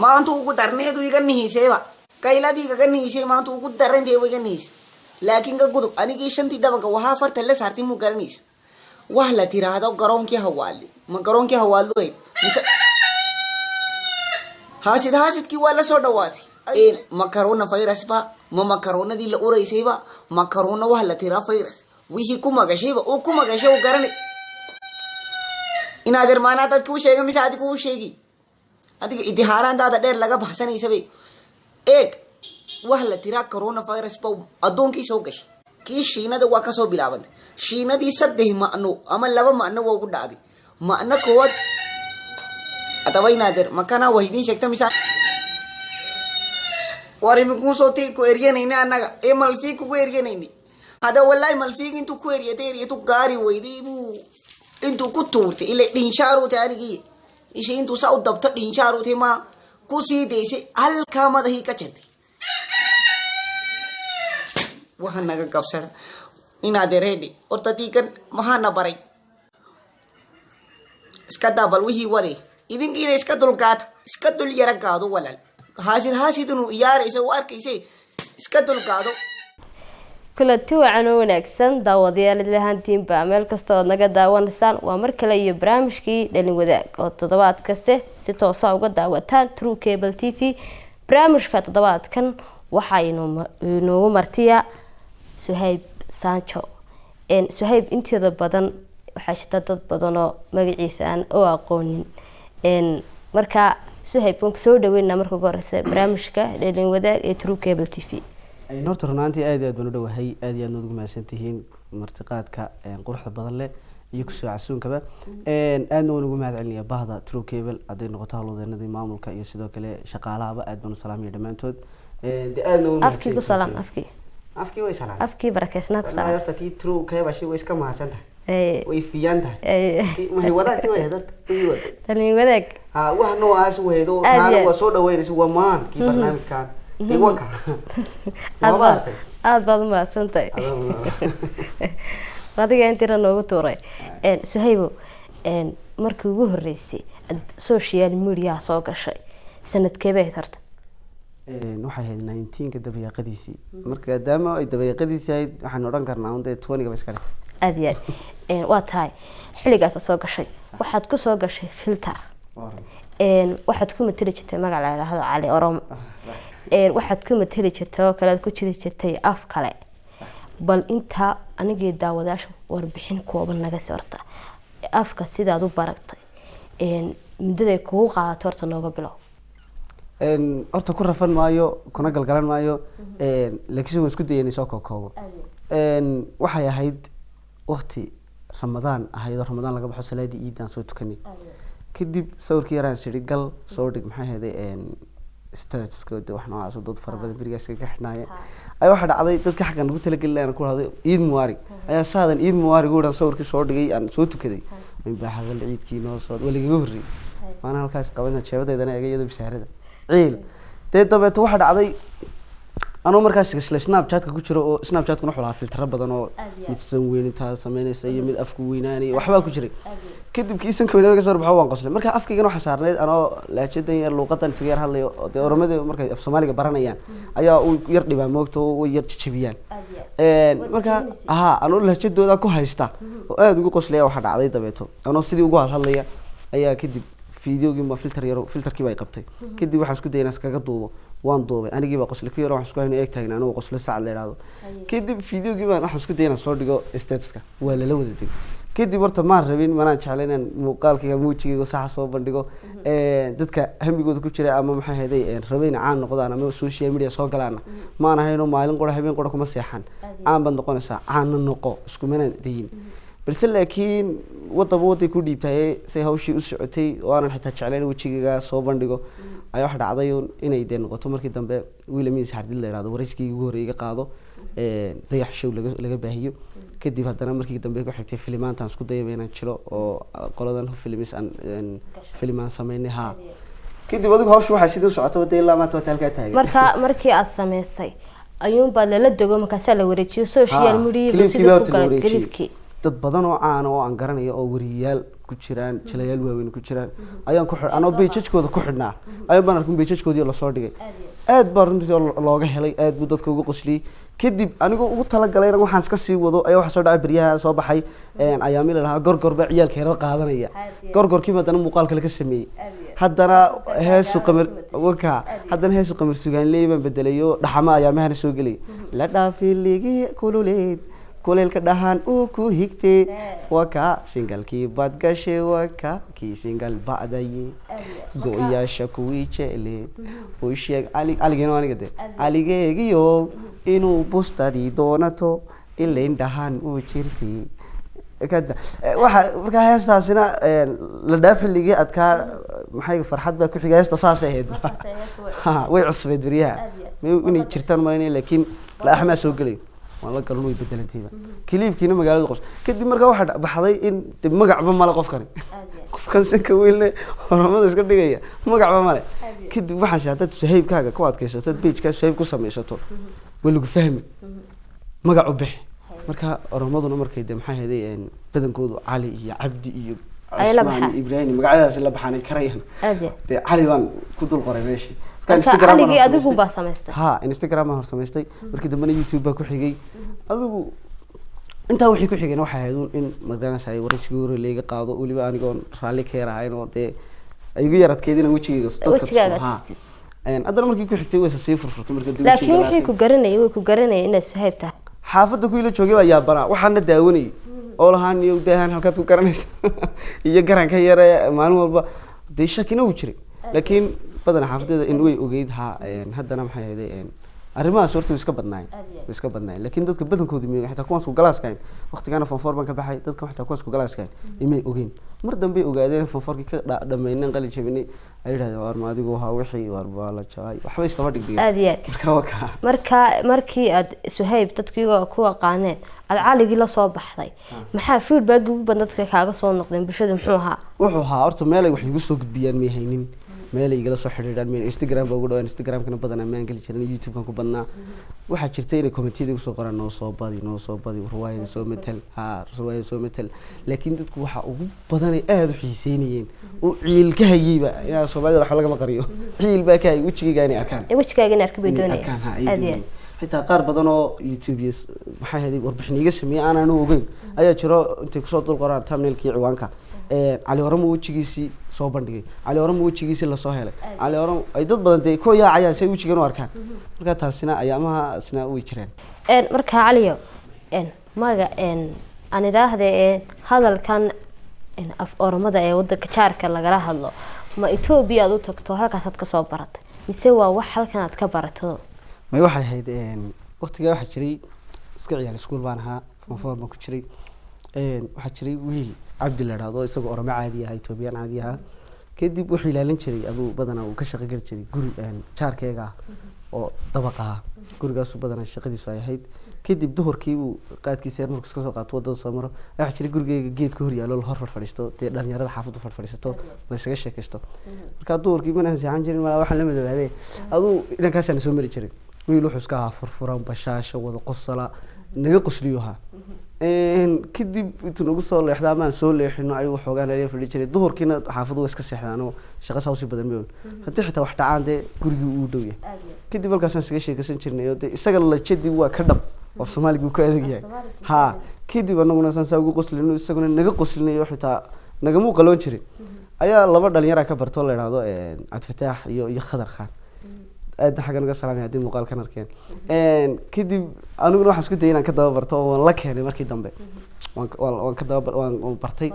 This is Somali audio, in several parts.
Maanta ugu darneedu iga nihiisayba, qayladii igaga nihiisay maanta ugu daranteeba iga nihiisay. Laakiin ka gudub, anigii shantii dhabanka waxaa farta la saartay muu garanaysa. Wax la tiraahdo garoonkii Hawaali, ma garoonkii Hawaallo ahayd mise haasid? Haasidkii waa la soo dhawaatay. Ma corona virus ba? Ma makaroonadii la uraysayba? Makarona wax la tiraa virus wixii ku magashayba uu ku magashay uu garanay. Inaad irmaanaa dadka u sheega mise adiga u sheegi? Adiga itixaaraantaada dheer laga baxsanaysabay. Eeg, wax la tiraa corona virus ba addoonkii soo gashay. Kii Shiinada waa kasoo bilaabantay. Shiinadii saddex macno ama laba macno waa ugu dhacday. Macno koowaad adaba, inaader, makana waa idiin sheegta mise war imikuun soo tii ku eryanayni annaga ee malfiig kugu eryanayni hada. Wallahi, malfiig intuu ku eryatay eryatu gaari weyday buu intuu ku tuurtay ila dhinshaarutay. Anigii isha intuu saa u dabto dhinshaarutay, ma ku sii daysay, halkaa madahii ka jartay. Waxa naga qabsada, inaadeer, horta diigan maxaana baray? Iska daa bal wixii wade, idinkiina iska dulqaata, iska dul yara gaado. Walaal, haasid haasid inuu iyaaraysa u arkaysay, iska dulqaado. Kulanti wacan oo wanaagsan, daawadayaal lahaantiinba meel kasta ood naga daawanaysaan. Waa mar kale iyo barnaamijkii Dhalin Wadaag oo toddobaad kaste si toosa uga daawataan True Cable TV. Barnaamijka toddobaadkan waxaa inoogu martiya Suhayb Sancho. Suhayb inteeda badan waxaa jirta dad badan oo magaciisa aan u aqoonin. Marka Suhayb, waan kusoo dhaweynaa marka ugu horeysa barnaamijka Dhalin Wadaag ee True Cable TV. Horta runaantii aad iyo aad baan u dhawahay, aad iyo aad nood ugu mahadsantihiin martiqaadka quruxda badan leh iyo kusoo casuunkaba. Aadna waan ugu mahad celinaya bahda True Cable, hadday noqoto howlwadeenadii maamulka iyo sidoo kale shaqaalahaba. Aad baan u salaamaya dhammaantood. De aadna ugu Afkii ku salaam, afkii. Afkii way salaam. Afkii barakeysnaa ku Wallahi. salaam. Horta tii True Cable way iska mahadsan tahay. Way fiyan tahay. Mahay wadaagti way horta way waday. Dhalin Wadaag. Ha, wax noocaas weydo. Aad iyo taana aad. Waa soo dhaweynaysa, waa maan kii barnaamijkan iwanka. Aad waa baad maartay. Aad baad u mahadsantahay. Adiga intira noogu tuuray. Suhaybo, markii ugu horeysay aad social media soo gashay sanadkee bay ahayd horta? Waxay ahayd 19-ka dabayaaqadiisii. Marka maadaama ay dabayaaqadiisii ahayd, waxaan odhan karnaa un dee 20-ga ba iska dheh. Aada iyo aad. Waa tahay, xilligaas aad soo gashay waxaad ku soo gashay filter. Waxaad ku mateli jirtay magac la yidhaahdo Cali Oromo. Waxaad ku mateli jirtay oo kale aad ku jiri jirtay af kale. Bal intaa anigii daawadayaasha warbixin kooban naga sii horta afka sidaad u baratay, muddaday kugu qaadato horta nooga bilow. Horta ku rafan maayo, kuna galgalan maayo, laakiinse waan isku dayay inay soo kookoobo. Waxay ahayd wakti Ramadaan ahayd oo Ramadaan laga baxo, salaadii Iidaan soo tukanay kadib, sawirkii yaraan siri gal soo dhig, maxay ahayday, statuska de wax noocaas oo dad fara badan berigaas kaga xidhnaayeen ayaa. Waxaa dhacday dadka xaggan ugu talagelin aan ku rahday "Ciid Mubaarig" ayaa saadan "Ciid Mubaarig" u dhan sawirkii soo dhigay aan soo tukaday baaxadal ciidkii noo soo waa lagaga horreeyey. Maana halkaas qabana jeebadeydana eega iyadoo bisaarada ciil dee. Dabeeto waxaa dhacday anuu markaas isla Snapchatka ku jiro, oo Snapchatkuna wuxuu lahaa filtero badan oo mid san weynintaa sameynaysa iyo mid afku weynaanaya, waxbaa ku jiray. Kadib kii sanka weynaa ka soo baxo, waan qoslay. Marka afkaygana waxaa saarnayd anoo lahjadan yar, luuqadan isaga yar hadlayo oo dee Oromada markay af Soomaaliga baranayaan ayaa u yar dhibaa moogta oo way yar jajabiyaan. Marka ha anoo lahjadooda ku haysta oo aada ugu qoslaya, waxaa dhacday dabeeto anoo sidii ugu hadhadlaya ayaa kadib videogii ma filter yaro, filterkii baa i qabtay. Kadib waxaan isku dayay inaan iskaga duubo, waan duubay, anigii baa qoslay ku yaro. Waxaan isku hayno eeg taagna anigoo qoslo sacad la idhaahdo. Kadib videogii baan waxaan isku dayay inaan soo dhigo statuska, waa lala wada degay. Kadib horta maan rabin, manaan jeclay inaan muuqaalkayga muujigayga saxa soo bandhigo. Dadka hamigooda ku jira ama maxay ahayday rabay inay caan noqdaan ama social media soo galaana maan ahayno. Maalin qura habeen qura kuma seexan caan baad noqonaysaa, caanna noqo iskumana dayin. Balse laakiin wadaba waday ku dhiibtaye say hawshii u socotay oo aanan xitaa jeclayn wejigayga soo bandhigo ayaa waxa dhacday un inay dee noqoto markii dambe wiil Amiin Saxardil la yidhahdo warayskii ugu horreeyay iga qaado, Dayax Show laga baahiyo. Kadib haddana markii dambe ku xigtay filimaantaan isku dayaba inaan jiro oo qoladan films aan filimaan sameynay. Ha, kadib adigu hawshu waxay sidii u socotaba dee ilaa maanta waata halkaa taagan. Marka markii aad sameysay ayuunbaa lala dego, markaasaa la wareejiyo social media clipkii sidii baa ku horta la galay wareejiyey. Clipkii. Dad badan oo caana oo aan garanayo oo wariyayaal ku jiraan, jilayaal waaweyn ku jiraan ayaan ku xidh anoo page-kooda ku xidhnaa, ayaan baan arkin page-koodii lasoo dhigay. Aad baa runtii oo looga helay, aad buu dadka ugu qosliyey. Kadib anigoo ugu talagalayna waxaan iska sii wado ayaa waxaa soo dhacay beryaha soo baxay ayaami la lahaa gorgor baa ciyaalka yarar qaadanaya. Gorgorkii haddana muuqaal kale ka sameeyey, haddana heesu qamar waka, haddana heesu Qamar Sugaanley baan bedelayo, dhaxama ayaamahana soo gelay la dhaafi ligi kululeed kuleylka dhahan uu ku higtay, waka singalkii baad gashay, waka kii singal ba'daye go-yaasha kuwii jecleed u sheeg cali caligeen aniga de caligeegiyo inuu bustadii doonato ilayn dhahan uu jirtay. Kada waxa markaa heestaasina la dhaaf xilligii adkaa maxay farxad baa ku xigay, heesta saasay ahayd. Ha, way cusbeyd beryaha. Inay jirtaan malaynaya, laakiin la axmaa soo gelay waan la galan, way bedelantayba clip-kiina magaalada qos. Kadib markaa waxaa baxday in de magacba male qofkani, qofkan sanka weyn le horamada iska dhigaya magacba male. Kadib waxaan shay haddaad Suhaybkaaga ku adkaysato, page-kaa Suhayb ku samaysato, waa lagu fahmi, magac u bixi. Marka oromaduna markay de maxay ahayday badankoodu Cali iyo Cabdi iyo Ay la Cusmaan baxaan. iyo Ibrahim magacyadaasi la baxaan ay karayaan. Aad iyo Dee Cali baan ku dul qoray meeshii. Marka Marka Instagram baan Caligii hor adigu samaystay. Baa samaystay. Ha, Instagram baan hor samaystay, markii dambena YouTube baa ku xigay. Adigu intaa wixii ku xigayna waxay ahayd un in magaranaysa waraysigii hore layga qaado, weliba anigoon raalli ka yar ahayn oo dee ay igu yar adkeyd inaan wejigayga dadka tuso. Wejigaaga Ha. tustid. Haddana markii ku xigtay wayse sii furfurtay marka dib Laakiin wejigayga la wixii arkay. ku garanayay way ku garanayay inaad Suhayb tahay. Xaafadda kuwii la joogay baa yaabanaa, waxaana daawanayay oo lahaan iyo daahan halkaad ku garanaysa iyo garanka yare maalin walba dee shakina wuu jiray, laakiin badan xaafadeeda in way ogeyd. Ha, haddana maxay ahayd arrimahaas horta way iska badnaayeen, way iska badnaayeen, laakiin dadka badankoodu may xitaa kuwaas ku galaaskahayn waqtigaana form four baan ka baxay. Dadka xitaa kuwaas ku galaaskahayn imay ogeyn, mar dambey ogaadeen form four-kii ka dhameyneen, qalin jabinay, ay yidhahdeen waar ma adigu ahaa wixii waar waa la jabay, waxba iskama dhigdhigeen. Aad iyo aad. Marka waa kaa. Marka markii aad Suhayb dadku iyagoo ku aqaaneen aad Caligii la soo baxday, maxaa feedback ugu badan dadka kaaga soo noqdeen bulshada muxuu ahaa? Wuxuu ahaa horta meel ay wax igu soo gudbiyaan may haynin, meel ay igala soo xidhiidhaan may. Instagram baa ugu dhawaan, Instagramkana badanaa maan geli jirin, YouTube-kan ku badnaa. Waxaa jirta inay comment-iyada igu soo qoraan noo soo badi, noo soo badi, riwaayada soo matal, ha riwaayada soo matal. Laakiin dadku waxa ugu badanay aada u xiiseynayeen oo ciil ka hayeyba inaa Soomaalida waxba lagama qariyo, ciil baa ka hayay wejigayga inay arkaan. Ee wejigaaga in arka bay Inay doonayaan. arkaan, ha, ay Aad iyo doonayaan. Xitaa qaar badan oo YouTube iyo maxay ahayd warbixin iga sameeyey aanan u ogeyn ayaa jiro, intay kusoo dul qoraan thumbnailkii ciwaanka Cali Oramo wejigiisii soo bandhigay, Cali Oramo wejigiisii lasoo helay, Cali Oramo, ay dad badan dee ku yaacayaan si ay wejigan u arkaan. Marka taasina ayaamahaasna way jireen. Marka Caliyo maga aan idhaahde hadalkan af Oromada ee wadanka jaarka lagala hadlo, ma Etoobiya aad u tagto halkaasaad kasoo baratay mise waa wax halkan aad ka barato? May, waxay ahayd waqtigaa waxaa jiray iska ciyaal iskuul baan ahaa, form four baan ku jiray. Waxaa jiray wiil Cabdi la idhaahdo, isagoo Oromo caadi ahaa, Etoobiyaan caadi ahaa. Kadib wuxuu ilaalin jiray aduu badanaa uu ka shaqo geli jiray guri jaarkeega ah oo dabaq ahaa. Gurigaasu badanaa shaqadiisu ay ahayd. Kadib duhurkii buu qaadkiisa yar markuu iska soo qaato wadada soo maro. Waxaa jiray gurigeyga geed ka hor yaallo la hor fadhiisto, dee dhalinyarada xaafaddu fadhiisato, laysaga sheekaysto. Markaa duhurkii manaan seexan jirin malaa, waxaan la madoobaadee aduu dhankaasaan soo mari jiray. Wiil wuxuu iska ahaa furfuran, bashaasha wada qosala, naga qosliyo ahaa. Kadib intuu nagu soo leexda amaan soo leexino ayuu waxoogaa nala fadhi jiray. Duhurkiina xaafadu way iska seexdaan oo shaqa saa usii badan mayon, haddii xitaa wax dhacaan dee gurigii uu dhow yahay. Kadib halkaasaan iskaga sheekaysan jirnay oo dee isaga lajadii waa ka dhab oo Soomaaliga uu ku adag yahay. Ha, kadib anaguna saan saa ugu qoslino, isaguna naga qoslinayo, xitaa nagamuu qaloon jirin. Ayaa laba dhalinyara ka barto la idhaahdo Cabdifataax iyo Khadar Khan, aad xaggan uga salaamay haddii muuqaalkan arkeen. Kadib aniguna waxaan isku dayay inaan ka daba barto oo waan la keenay markii dambe, waan ka daba waan bartay.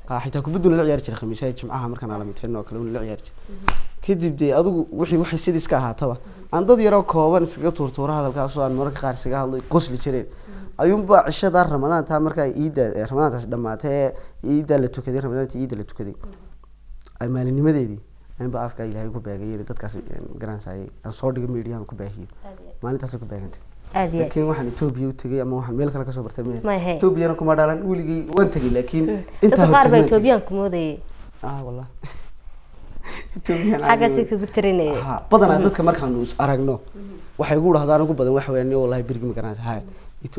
Ha, xitaa kubadduna la ciyaari jiray khamiisaha, jimcaha markaan aalamiteeno oo kale una la ciyaari jiray. Kadib dee adigu wixii waxay sidii iska ahaataba aan dad yaroo kooban iskaga tuurtuura hadalkaasoo aan mararka qaar iskaga hadlo qosli jireen ayuunbaa cishadaa Ramadaantaa markaa iidda Ramadaantaasi dhamaatay ee iiddaa la tukaday, Ramadaantii iidda la tukaday ay maalinimadeedii ayuunbaa afka Ilaahay ku baagayay in dadkaas garansayay aan soo dhigo media-han ku baahiyo, maalintaasay ku baagantay. Aad iyo aad. Laakiin waxaan Etoobiya u tegay ama waxaan meel kale kasoo bartay Ma ma ahayn. Etoobiyana kuma dhalan weligay, waan tegay laakiin Dadka qaar baa hortay maan tegin. Etoobiyaanku moodayay. Ah wallah, Etoobiyaan Xaggaasi caadi kugu tarinayay. Ha, badanaa dadka markaanu is aragno waxay ugu dhahdaan ugu badan waxa weeyaan wallahi berigi ma garanaysa, haya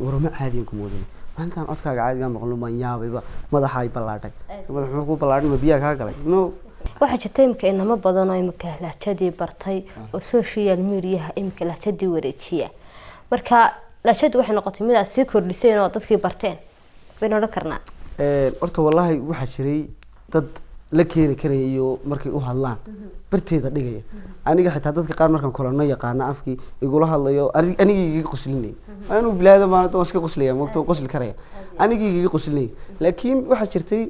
Oromo caadiyan ku moodayay. Maalintaan codkaaga caadigaa maqlo maan yaabayba, madaxa ay ballaadhay. Madax muxuu ku ballaadhay? Ma biyaha kaa galay? No. Waxaa jirta imika inamo badan oo imika lahjadii bartay oo social mediaha imika lahjadii wareejiya. Marka lahjadu waxay noqotay mid aad sii kordhiseen oo dadkii barteen baynu odhan karnaa. Horta wallaahi waxaa jiray dad la keeni karaya iyo markay u hadlaan barteeda dhigaya. Aniga xitaa dadka qaar markaan kulanno yaqaana afkii igula hadlayo, aniga igaga qoslinay. Anuu bilaada maanta waan iska qoslaya, mogta, waan qosli karaya, aniga igaga qoslinay. Laakiin waxaa jirtay,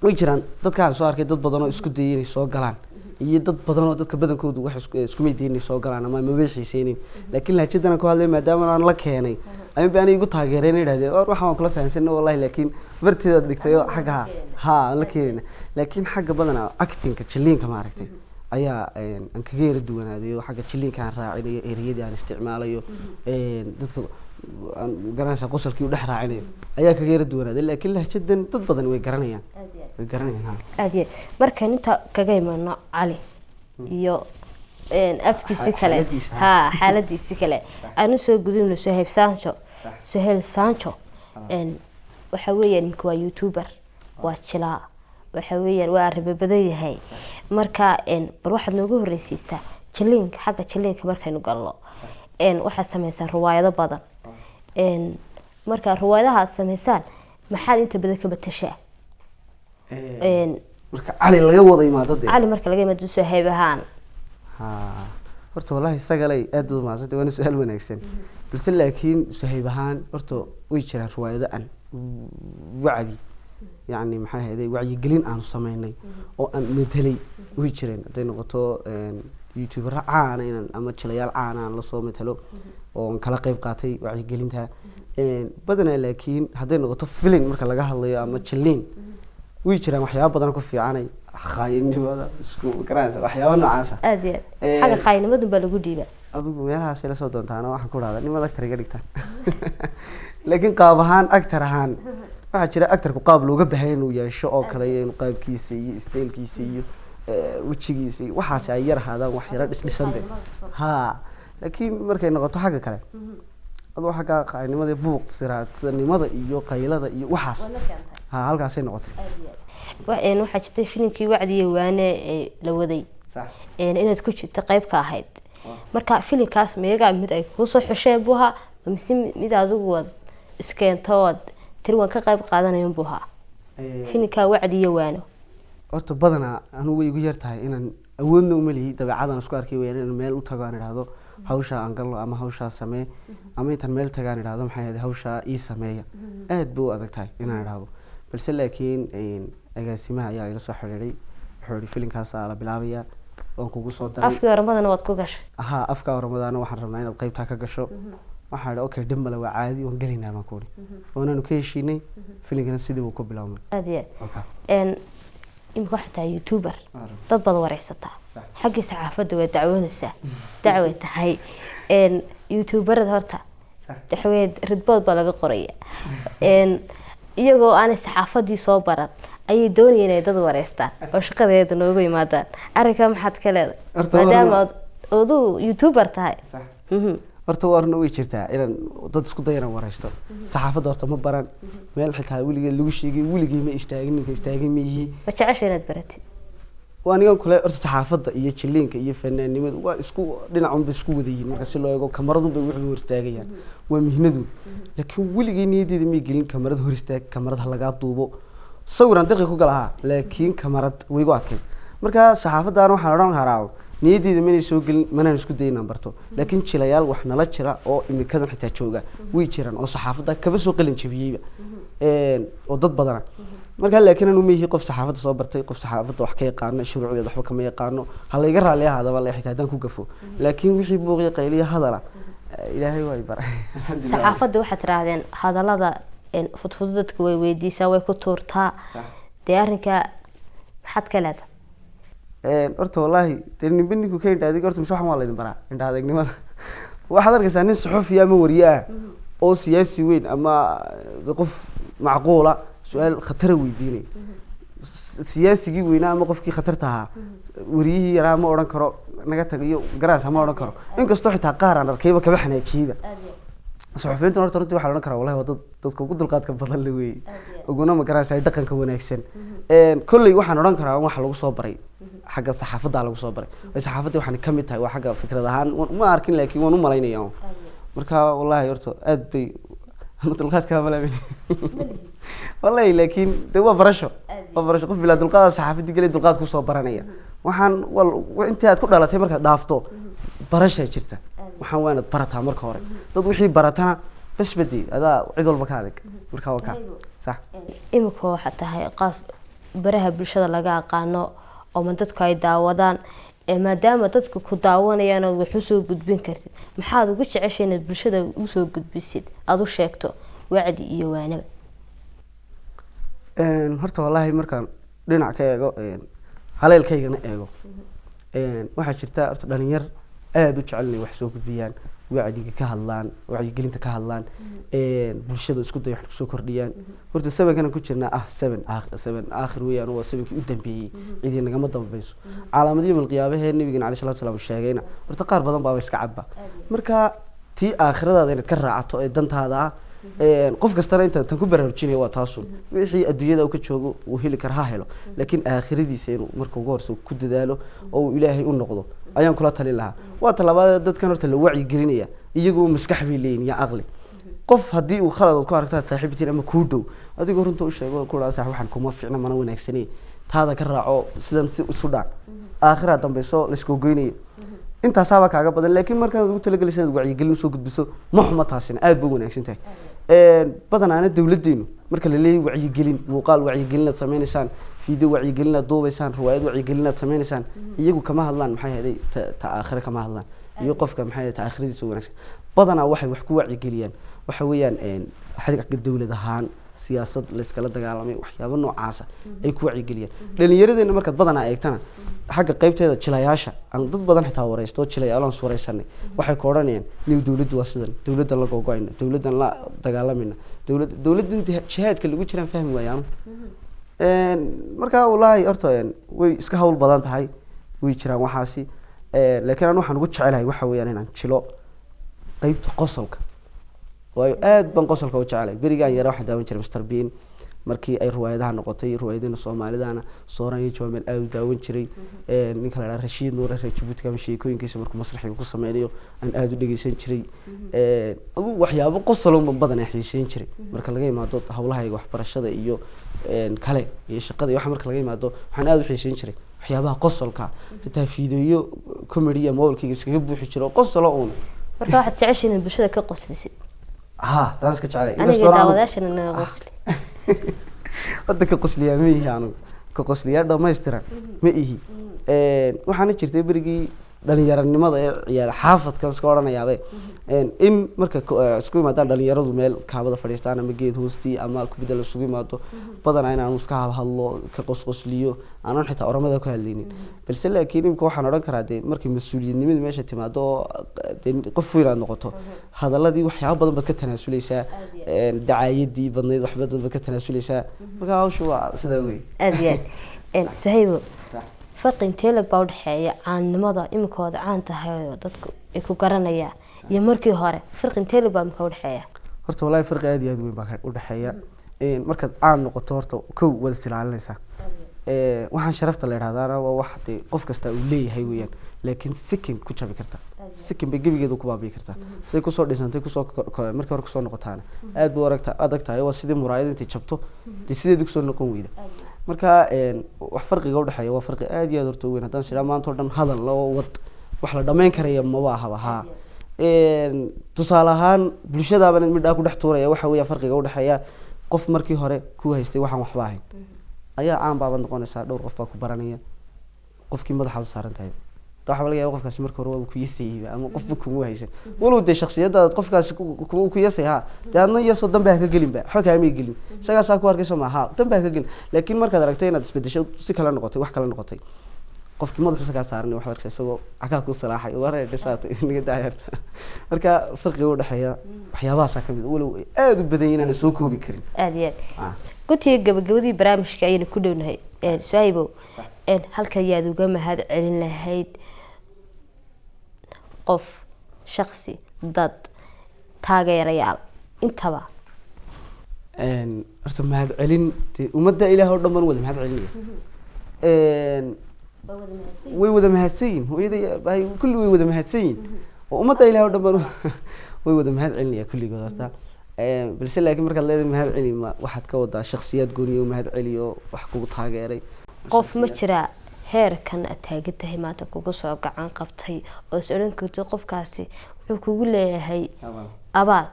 way jiraan dadkaan soo arkay dad badan oo isku dayay inay soo galaan, iyo dad badan oo dadka badankoodu wax isku dayin inay soo galaan ama mabay xiiseynin. Laakiin lahjadan aan ku hadlay maadaama aan la keenay, ayuun ba aniga igu taageereen, yidhahdeen, "War waxaan waan kula fahansanay wallahi, laakiin barteedaad dhigtay oo xagga ha aan la keenayna." Laakiin xagga badanaa actingka, jilliinka maaragtay, ayaa aan kaga yara duwanaaday, oo xagga jilliinka aan raacinayo, ereyadii aan isticmaalayo, dadka aan garanaysaa qosolkii u dhex raacinayo ayaa kaga yara duwanaaday. Laakiin lahjadan dad badan way garanayaan, way garanayaan ha. Aada iyo aad. Markaan inta kaga imano Cali iyo afkiisi kale, xaaladiisa, ha, xaaladiisi kale, aanu soo gudubno Suhayb Sancho. Suhayl Sancho waxa weeyaan imika waa youtuber, waa jilaa, waxa weeyaan waa arrimo badan yahay. Marka bal waxaad noogu horreysiisaa jiliinka, xagga jiliinka markaynu galno, waxaad sameysaan riwaayado badan. Marka riwaayadaha aad sameysaan maxaad inta badan ka batashaa? Marka Cali laga wada imaado dee, Cali marka laga yimaado, Suhayb ahaan. Ha, horta wallahi sagalay aad baad umahadsantay, waana su-aal wanaagsan. Balse laakiin Suhayb ahaan horta way jiraan riwaayado aan wacdi, yacni maxay ahayday, wacyigelin aanu sameynay oo aan metelay way jireen. Hadday noqoto youtubero caana inaan ama jilayaal caana aan lasoo metelo oo aan kala qeyb qaatay wacyigelinta badanaa. Laakiin hadday noqoto filin marka laga hadlayo ama jiliin, way jiraan waxyaaba badan ku fiicanay, khaayinimada isku garanaysa, waxyaaba noocaasa. Aada iyo aad, xagga khaayinimadun baa lagu dhiibaa. Adigu meelahaasay lasoo doontaana, waxaan ku dhahdaa nimad actor iga dhigtaan. Laakiin qaab ahaan, actor ahaan, waxaa jira actorku qaab looga bahay inuu yeesho oo kale, iyo inuu qaabkiisa iyo stylekiisa iyo wejigiisa iyo waxaasi ay yar ahaadaan wax yaro dhisdhisan de ha. Laakiin markay noqoto xagga kale, aduu xagga qaynimada, buuq siraatanimada iyo qaylada iyo waxaas, ha, halkaasay noqotay. Waxaa jirtay filimkii Wacdiyo Waane ee la waday inaad ku jirta qayb ka ahayd. Marka filimkaas miyagaa mid ay kuusoo xusheen buu ahaa, mise mid adigu waad iskeento ood tiri waan ka qayb qaadanayan buu ahaa filimkaa Wacdiyo Waano? Horta badanaa anugu way igu yar tahay inaan awoodna uma lihi, dabeecadaan isku arkay wayaan inaan meel u tago aan idhaahdo hawshaa aan galno ama hawshaa samee, ama intaan meel tagaan idhaahdo maxay ahayd hawshaa ii sameeya. Aad bay u adag tahay inaan idhaahdo. Balse laakiin agaasimaha ayaa ila soo xiriiray, wuxuu ihi filimkaasaa la bilaabayaa, waan kugu soo daray. Afkii oramadana waad ku gashay. Ahaa, afka oramadaana waxaan rabnaa inaad qaybtaa ka gasho. Waxaan idhi okay, dhib male, waa caadi, waan gelaynaa baan ku idhi. Waanaanu ka heshiinay, filimkana sidii buu ku bilaabmay. Aada iyo aad. Okay. Imika waxaa tahay youtuber, dad baad wareysataa, xaggii saxaafadda way dacwoonaysaa, dacway tahay. Youtuberada horta waxaweye ridbood baa laga qoraya. Iyagoo aanay saxaafadii soo baran ayay doonayeen inay dad wareystaan oo shaqadeeda noogu yimaadaan. Arrinkaa maxaad ka leedahay, Horta maadaama ood aduu youtuber tahay? Horta warna way jirtaa inaan dad isku dayo inaan wareysto. Saxaafadda horta ma baran, meel xitaa weligeed lagu sheegay weligay ma istaagin, ninka istaagin ma yihi. Ma jecesha inaad baratid? Waa anigan kule, horta saxaafadda iyo jiliinka iyo fanaannimadu waa isku dhinacunba isku wadayiin. Marka si loo eego kamaradun bay wixii hor istaagayaan, waa mihnadu. Laakiin weligay niyadeyda may gelin kamarad hor istaag, kamarad ha lagaa duubo, sawiraan dirqi ku galahaa, laakiin kamarad way igu adkayd. Marka saxaafaddaana waxaan odhan karaa niyadeyda manay soo gelin, manaan isku dayin inaan barto. Laakiin jilayaal wax nala jira oo imikadan xitaa jooga way jiraan oo saxaafadda kaba soo qalin jabiyeyba oo dad badana. Marka laakiin anu ma ihi qof saxaafadda soo bartay, qof saxaafadda wax ka yaqaano, shuruucdeeda waxba kama yaqaano. Ha layga raali ahaadaba le xitaa haddaan ku gafo. Laakiin wixii buuqiya qayliya hadala ilaahay waa i baray, alxamdulillah. Saxaafadda waxaad tidhaahdeen hadallada fudfudud dadka way weydiisaa, way ku tuurtaa. Dee arrinka maxaad ka leedahay? Horta wallaahi dee ninba ninku ka indha adeeg horta, mise waxan waa laydin baraa indha adeegnimada. Waxaad arkaysaa nin suxufi ama wariye ah oo siyaasi weyn ama qof macquula su-aal khatara weydiinay. Siyaasigii weynaa ama qofkii khatarta ahaa wariyihii yaraa ma odhan karo naga tag iyo garaas ma odhan karo, inkastoo xitaa qaar aan arkayba kaba xanaajiyeyba. Suxufiyiintan horta runtii waxaa la odhan karaa, wallahi, waa dad dadka ugu dulqaadka badan la weeye, uguna magaranaysa dhaqanka wanaagsan. Kolley waxaan odhan karaa waxa lagu soo baray xagga saxaafadda lagu soo baray. Way saxaafadda waxaan ka mid tahay waa xagga fikrad ahaan ma arkin, laakiin waan u malaynaya. Marka wallahi horta aad bay anu dulqaadka malamin wallahi, laakiin de waa barasho, waa barasho. Qof bilaa dulqaada saxaafadii gelay dulqaad kusoo baranaya. Waxaan wal intii aad ku dhalatay markaad dhaafto barashaa jirta. Waxaan waa inaad barataa marka hore. Dad wixii baratana bes badi adaa cid walba ka adag. Marka waa ka sax. Imika waxaa tahay qof baraha bulshada laga aqaano oo ma dadku ay daawadaan. Maadaama dadku ku daawanayaan ood wax usoo gudbin kartid, maxaad ugu jeceshay inaad bulshada usoo gudbisid, aada u sheegto wacdi iyo waanaba? Horta wallahi markaan dhinac ka eego, haleelkaygana eego, waxaa jirta horta dhalinyar aada u jecel inay wax soo gudbiyaan, wacdiga ka hadlaan, wacyigelinta ka hadlaan, bulshada isku day wax kusoo kordhiyaan. Horta sevenkanan ku jirnaa ah seven seven aakhir weeyaan, waa sevenkii u dambeeyey, cidii nagama dambayso. Calaamadihi yawmal nabigena alayhi salatu salaam sheegayna horta qaar badan baaba iska cadba. Marka tii aakhiradaada inaad ka raacato ee dantaada ah, qof kastana inta tan ku baraarujinaya waa taasun. Wixii adduunyada uu ka joogo uu heli kara ha helo, laakiin aakhiradiisa inuu marka ugu horse ku dadaalo oo uu Ilaahay u noqdo ayaan kula talin lahaa. Waa talabaad, dadkan horta la wacyi gelinaya iyagu maskax bay leeyihin iyo caqli. Qof haddii uu khalad aad ku aragto aad saaxiibtiin ama kuu dhow, adigoo runta u sheego, ku dhaha: "Saaxiib, waxaan kuma fiicna mana wanaagsane, taada ka raaco, sidan si isu dhaan, aakhiraa dambayso laisku goynayo." Intaasaaba kaaga badan. Laakiin markaad ugu talagelaysa inaad wacyigelin usoo gudbiso, ma xuma, taasina aad bay u wanaagsan tahay. Badanaana dawladdeenu marka la leeyahy wacyigelin, muuqaal wacyigelin aad sameynaysaan, video wacyigelin aad duubaysaan, riwaayad wacyigelin aad sameynaysaan, iyagu kama hadlaan maxay ahayday ta aakhire kama hadlaan iyo qofka maxay ahayd ta aakhiradiisa wanaagsan. Badanaa waxay wax ku wacyigeliyaan waxa weeyaan xagga dawlad ahaan siyaasad layskala dagaalamay, waxyaabo noocaasa ay ku wacyigeliyaan dhalinyaradeenna. Markaad badanaa eegtana xagga qaybteeda jilayaasha aan dad badan xitaa wareysto, jilayaal aan wareysanay, waxay ku odhanayaan: "Niw, dawladdu waa sidan, dawladdan la gogo-ayna, dawladdan la dagaalamayna, dawladda inta jihaadka lagu jiraan fahmi waayaanu." Marka wallaahi horta way iska hawl badan tahay, way jiraan waxaasi. Laakiin aan waxaan ugu jecelahay waxa weeyaan inaan jilo qeybta qosolka, waayo aad baan qosolka u jecelahay. Berigaan yara waxaan daawan jiray Mr Bean. Markii ay riwaayadaha noqotay, riwaayadana Soomaalidana Sooran iyo Jawameel aada u daawan jiray. Ninka la dhaha Rashiid Nuure, reer Jabuuti, ama sheekooyinkiisa markuu masraxiga ku sameynayo aan aada u dhegeysan jiray. Agu waxyaabo qosolon badan aan xiiseyn jiray. Marka laga imaado hawlahayga waxbarashada iyo kale iyo shaqada iyo waxa, marka laga imaado waxaan aada u xiiseyn jiray waxyaabaha qosolka. Xitaa fiidiyo comedy iyo mobilkayga iskaga buuxi jiro qosolo uun. Marka waxaad jeceshay inaad bulshada ka qoslisid? Ha, taan iska jecelay. Aniga Inkastoo daawadaashana naga qosli. Hadda ka qosliyaa ma ihi, anugu ka qosliyaa dhamaystiran ma ihi. Waxaana jirtay berigii dhalinyaranimada ee ciyaal xaafadkan iska odhanayaabe in marka isku yimaadaan dhalinyaradu meel kaabada fadhiistaan ama geed hoostii ama kubadda la isugu yimaado, badanaa inaanu iska hadhadlo, ka qosqosliyo, aanan xitaa oramada ku hadlaynin. Balse laakiin imika waxaan odhan karaa dee markay mas-uuliyadnimada meesha timaado oo dee qof weyn aad noqoto, hadaladii waxyaabo badan baad ka tanaasuleysaa, dacaayadii badnayd wax badan baad ka tanaasuleysaa. Marka hawsha waa sidaa wey. Aada iyo aad. Suhaybo, farqi intee lag baa udhexeeya caannimada iminkooda caan tahay oo dadku ay ku garanayaan iyo markii hore? Farqi intee lag baa imika udhexeeya? Horta wallahi farqi aad iyo aad weyn baa ka udhexeeya. Markaad caan noqoto horta kow waad is ilaalinaysaa. Waxaan sharafta la idhahdaana waa wax dee qof kasta uu leeyahay weeyaan, laakiin sikin ku jabi karta, sikin bay gebigeeda ku baabi'i kartaa. Say kusoo dhisantay kusoo markii hore kusoo noqotaana aad buu aragta adag tahay. Waa sidii muraayad intay jabto dee sideedii kusoo noqon weyda. Marka wax farqiga udhexeeya waa farqi aad iyo aad horta u weyn. Haddaan sidhaa maanta oo dhan hadal loo wad, wax la dhamayn karaya maba ahaba. Haa, tusaale ahaan bulshadaaban midhaa ku dhex tuuraya. Waxa weeya farqiga udhexeeya, qof markii hore ku haystay waxaan waxba ahayn ayaa caan baabad noqonaysaa, dhowr qof baa ku baranaya, qofkii madaxaad u saaran tahay. Ta waxaa laga yaaba qofkaasi marka hore waaba ku yasayba ama qofba kuma haysan, walow dee shaksiyadaada qofkaasi kuma ku yasay. Ha, dee adna yasoo danba ha ka gelinba, waxba kaamay gelin, isagaasaa ku arkayso ma ha, danba ha ka gelin. Laakiin markaad aragtay inaad isbedesho, si kale noqotay, wax kale noqotay, qofkii madaxuusa kaa saaran, waxaad arkaysaa isagoo cagaa ku salaaxay waree dhisaatay naga daayarta. Marka farqiga udhexeeya waxyaabahaasaa kamid ah, walow ay aada u badan yihiin, aan soo koobi karin. Aada iyo aad. Guntiga gabagabadii barnaamijka ayaynu ku dhownahay. Suhaybow, halka ayaad uga mahad celin lahayd qof, shaksi, dad Taageerayaal intaba. Horta mahad celin dee ummadda Ilaah oo dhan baan wada mahad celinaya. Way wada mahadsan yihin, hooyada iyo aabahay kulli way wada mahadsan yihin, oo ummadda Ilaah oo dhan baan way wada mahad celinaya kulligood horta. Balse laakiin markaad leedahay mahad celi, ma waxaad ka wadaa shakhsiyaad gooniyo mahad celiyo wax kugu taageeray? Qof ma jiraa heerkan aad taagan tahay maanta kugu soo gacan qabtay oo is odhan kartid qofkaasi wuxuu kugu leeyahay abaal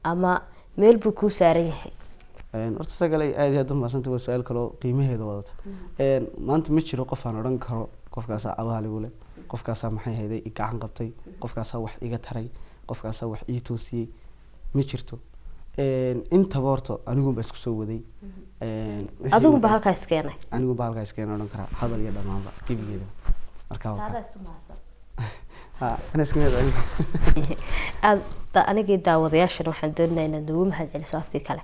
ama meel buu kuu saaran yahay? Horta sagalay, aad iyo aad u mahadsantay, waa su-aal kaloo qiimaheeda wadata. Maanta ma jiro qof aan odhan karo qofkaasaa abaal igu leh, qofkaasaa maxay hayday i gacan qabtay, qofkaasaa wax iga taray, qofkaasaa wax ii toosiyey, ma jirto. Intaba horta anigun baa isku soo waday. Wixii Adigunba halkaas keenay. Anigun baa halkaas keenay odhan karaa, hadal iyo dhamaanba gebigeeda. Marka waa ha ana isku mahad celin. Aad anigii daawadayaashan waxaan doonaynaa inaad nagu mahad celiso afkii kale.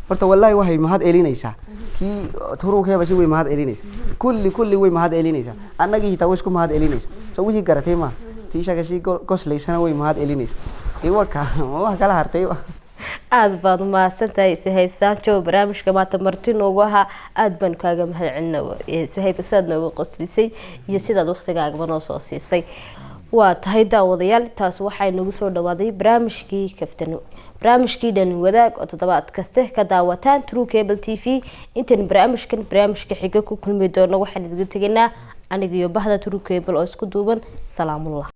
Horta wallahi waxay mahad celinaysaa kii turukeebashi, way mahad celinaysaa kulli, kulli way mahad celinaysaa. Annagii hitaa way isku mahad celinaysaa, so wixii garatay ma tii shakashii goslaysana way mahad celinaysaa, iwaka ma wax kala hartay. Aada baad umahadsan tahay Suhayb Sanjo, barnaamijka maanta marti noogu ahaa. Aada baan kaaga mahad celina Suhayb, sidaad noogu qoslisay iyo sidaad waktigaagaba noo soo siisay. Waa tahay daawadayaal, taas waxay nagu soo dhawaaday barnaamijkii kaftan, barnaamijkii Dhalin Wadaag oo toddobaad kaste ka daawataan True Cable TV. Intaan barnaamijkan barnaamijka xiga ku kulmi doono, waxaan idiga tegaynaa aniga iyo bahda True Cable oo isku duuban, salaamullah.